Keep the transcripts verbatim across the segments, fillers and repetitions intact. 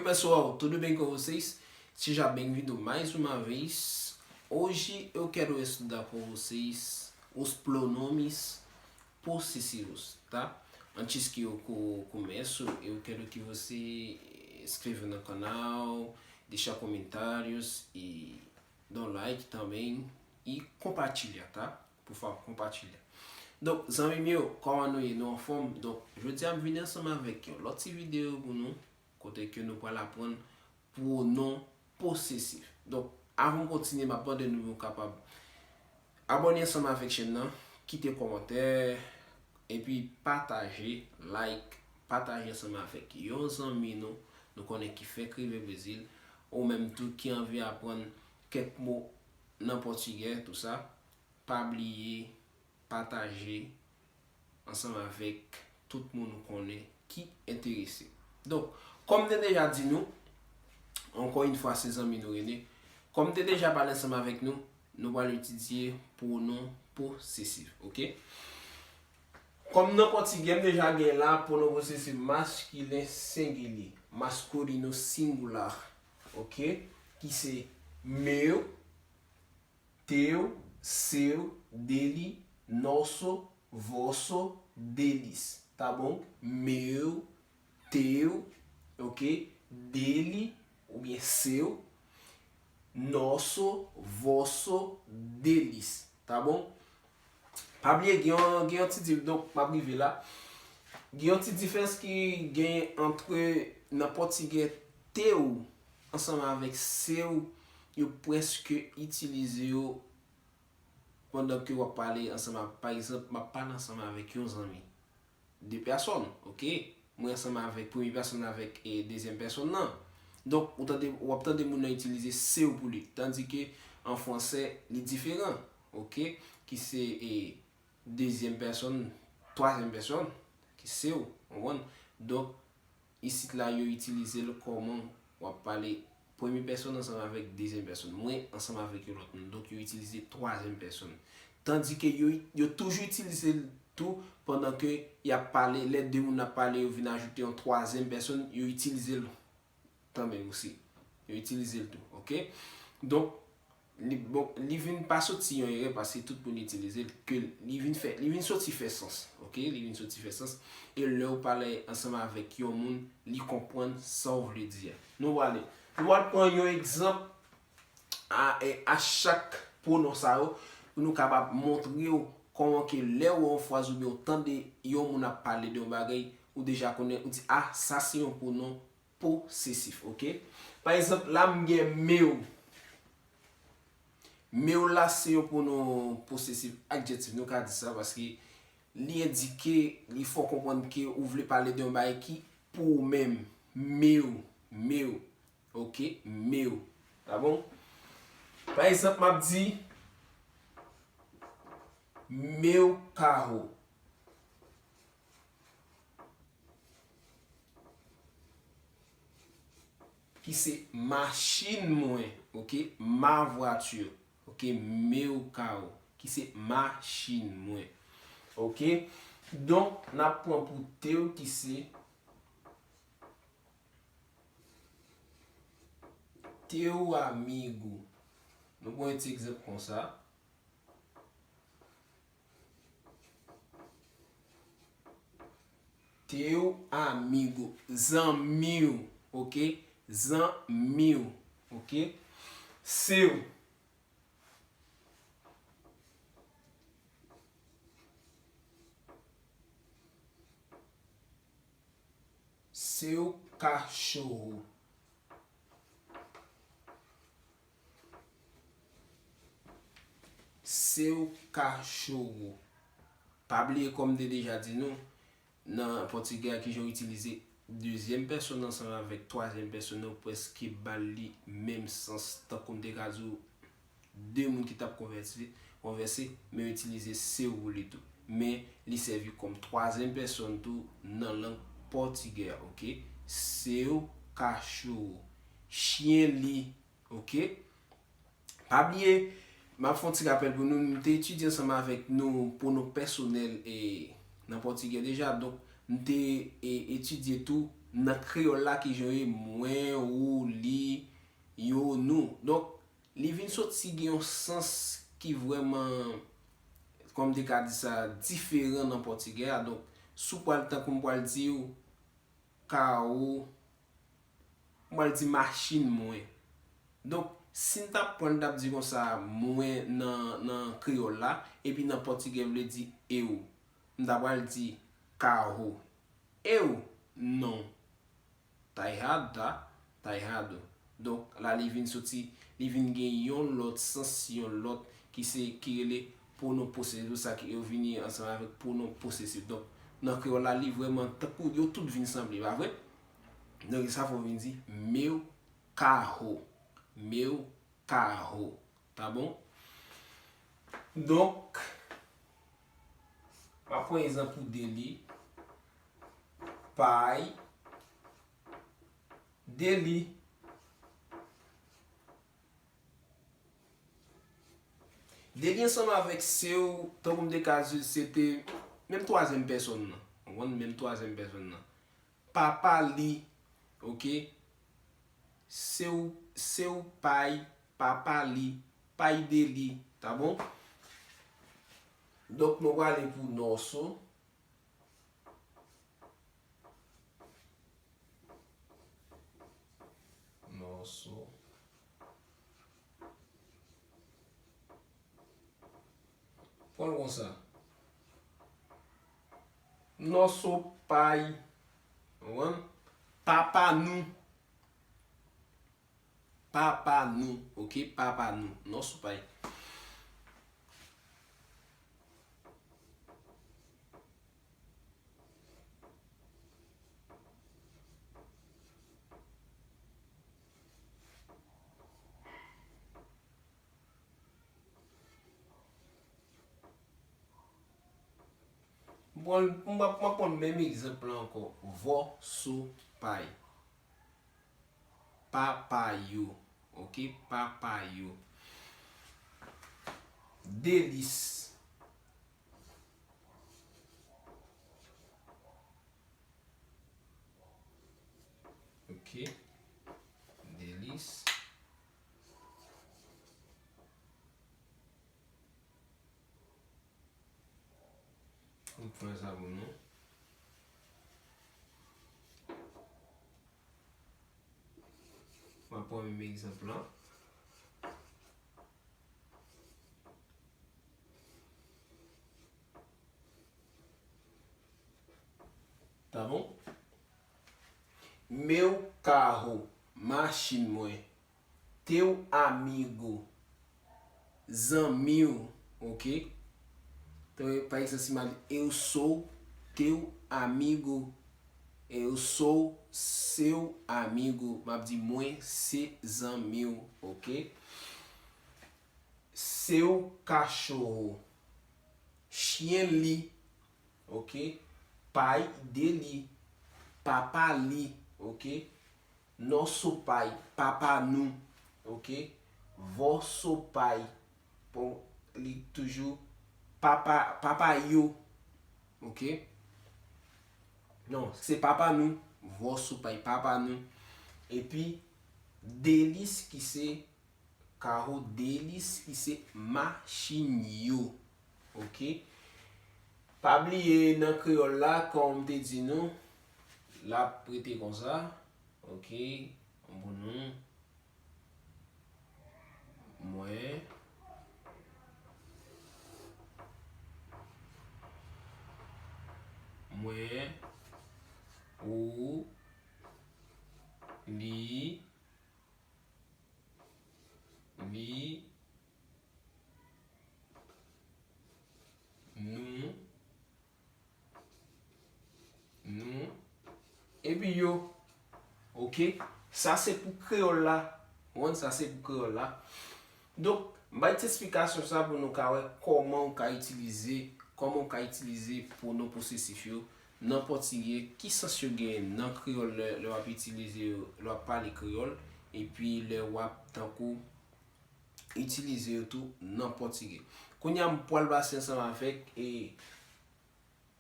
Pessoal, tudo bem com vocês? Seja bem-vindo mais uma vez. Hoje eu quero estudar com vocês os pronomes possessivos, tá? Antes que eu co- comece, eu quero que você inscreva no canal, deixar comentários e dá um like também e compartilha, tá? Por favor, compartilha. Donk, zanmi m yo, kòman nou ye? Nou anfòm? Donk, jodi a m vini ansanm avèk yon lòt ti videyo pou nou, kote ke nou pral aprann pwonon posesif. Donk, avan m kontinye, m ap mande nou pou nou kapab abòne ansanm avèk chèn nan, kite kòmantè, epi pataje, like, pataje ansanm avèk yon zanmi nou, nou konnen ki fèk rive Brezil, ou menm tou ki anvi aprann kèk mo nan pòtigè, tou sa. Pa bliye pataje ansanm avèk tout moun ou konnen ki enterese. Donk, kòm m te deja di nou, ankò yon fwa, se zanmi nou Rene. Kòm m te deja pale ansanm avèk nou, nou pral etidye pwonon posesif, oke? Kòm nan pòtigè, m deja gen la pwonon posesif maskilen sengilye, masculino singular, oke? Ki se meu, teu, seu, dele, nosso, vosso, deles. Tá bom? Meu, teu, ok? Dele, oubyen seu, nosso, vosso, deles. Tá bom? Pa bliye, gen yon, gen yon ti di, donk, m ap rive la. Gen yon ti diferans ki genyen ant nan pòtigè teu ansanm avèk seu, yo prèske itilize yo pandan ke w ap pale ansanm avèk, pa egzanp, m ap pale ansanm avèk yon zanmi. De pèsòn, oke? Mwen ansanm avèk premye pèsòn avèk e dezyèm pèsòn nan. Donk, ou tande, w ap tande moun nan itilize seu pou li. Tandike, an fransè, li diferan, oke? Ki se e dezyèm pèsòn, twazyèm pèsòn, ki seu, w konprann? Donk, isit la, yo itilize l kòman w ap pale premye pèsòn ansanm avèk dezyèm pèsòn. Mwen ansanm avèk yon lòt moun. Donk, yo itilize twazyèm pèsòn. Tandike yo, yo toujou itilize l tou pandan ke y ap pale, lè de moun ap pale, yo vin ajoute yon twazyèm pèsòn, yo itilize l kanmenm osi. Yo itilize l tou, oke? Donk, li, bon, li vin pa soti yon erè paske tout moun itilize l, ke li vin fè, li vin soti fè sans, oke? Li vin soti fè sans. E lè w pale ansanm avèk yon moun, li konprann sa w vle di a. Nou prale, nou pral pran yon egzanp a, e, a chak pwonon sa yo, pou nou kapab montre w kòman ke lè w wè yon fraz oubyen w tande yon moun ap pale de yon bagay, ou deja konnen, ou di, "A, sa se yon pwonon posesif," oke? Pa egzanp, la m gen meu. Meu la se yon pwonon posesif adjektif, nou ka di sa, paske li endike, li fè w konprann ke ou vle pale de yon bagay ki pou ou menm. Meu, meu, oke? Meu. Tá bom? Pa egzanp, m ap di, meu carro. Ki se machin mwen, oke? Ma voiture, oke? Meu carro, ki se machin mwen, oke? Donk, n ap pran pou teu ki se teu amigo. Nou pran yon ti egzanp konsa. Teu amigo, zanmi w, oke? Zanmi w, oke? Seu. Seu cachorro. Seu cachorro. Pa bliye, kòm m te deja di nou, nan pòtigè a, kijan yo itilize dezyèm pèsòn ansanm avèk twazyèm pèsòn nan, yo prèske ba l li menm sans, tankou m te ka di w, de moun ki t ap konvèse, konvèse, men yo itilize seu pou li tou. Men li sèvi kòm twazyèm pèsòn tou nan lang pòtigè a, oke? Seu cachorro. Chyen li, oke? Pa bliye, m ap fè yon ti rapèl pou nou, nou te etidye ansanm avèk nou pwonon pèsonèl e nan pòtigè deja. Donk, nou te e, etidye tou Nan kreyòl la, ki jan yo ye, mwen, ou, li, yo, nou. Donk, li vin soti gen yon sans ki vrèman, kòm m te ka di sa, diferan nan pòtigè a. Donk, si w pral, tankou m pral di w, kawo, m pral di machin mwen. Donk, si m t ap pran, m t ap di konsa, mwen nan, nan kreyòl la, epi nan pòtigè vle di eu. M ta pral di carro. Eu não. Tá errado, tá? Tá errado. Donk, la li vin soti, li vin gen yon lòt sans, yon lòt ki se, ki rele pwonon posesif, sa ki yo vini ansanm avèk pwonon posesif. Donk, nan kreyòl la, li vrèman tankou yo tout vin sanble, pa vre? Donk, sa fè w vin di meu carro, meu carro. Tá bom? Donk, m ap pran egzanp pou Deli. Pai Deli. Deli ansanm avèk se w, tankou m te ka di, se te menm twazyèm pèsòn nan. Ou konprann? Menm twazyèm pèsòn nan. Papa li, oke? Se w, se w pai, papa li, pai Deli, tá bom? Donk, nou prale pou nosso. Nosso. Pran l konsa. Nosso pai. Ou konprann? Papa nou. Papa nou, oke? Papa nou. Nosso pai. Bon, m ap, m ap pran menm egzanp la ankò. Vosso pai. Papa yo. Oke? Papa yo. Delis. Oke. Delis. Nou pran sa pou nou. M ap pran menm egzanp lan. Tá bom? Meu carro, machin mwen. Teu amigo, zanmi w, oke? Tan, pa egzanp, si m al di, eu sou teu amigo, eu sou seu amigo, m ap di, mwen se zanmi w, oke? Seu cachorro, chyen li, oke? Pai dele, papa li, oke? Nosso pai, papa nou, oke? Vosso pai, bon, li toujou papa, papa yo, oke? Non, se papa nou, vosso pai, papa nou. Epi, deles ki se carro deles ki se machin yo. Oke? Pa bliye nan kreyòl la, kòm m te di nou, l ap rete konsa. Oke? Bon, nou. Mwen. Mwen. Ou. Li. Li. Nou. Nou. Epi yo. Oke? Sa se pou kreyòl la. Ou konprann? Sa se pou kreyòl la. Donk, m bay ti esplikasyon sa pou nou ka wè kòman ou ka itilize, kòman ou ka itilize pwonon posesif yo nan pòtigè, ki sans yo genyen nan kreyòl lè, lè w ap itilize yo, lè w ap pale kreyòl, epi lè w ap tankou itilize yo tou nan pòtigè. Kounye a, m pral pase ansanm avèk, e,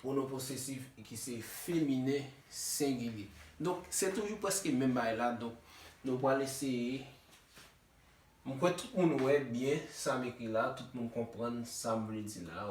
pwonon posesif ki se feminen sengilye. Donk, se toujou prèske menm bagay la. Donk, nou pral eseye. M kwè tout moun wè byen sa m ekri la, tout moun konprann sa m vle di la.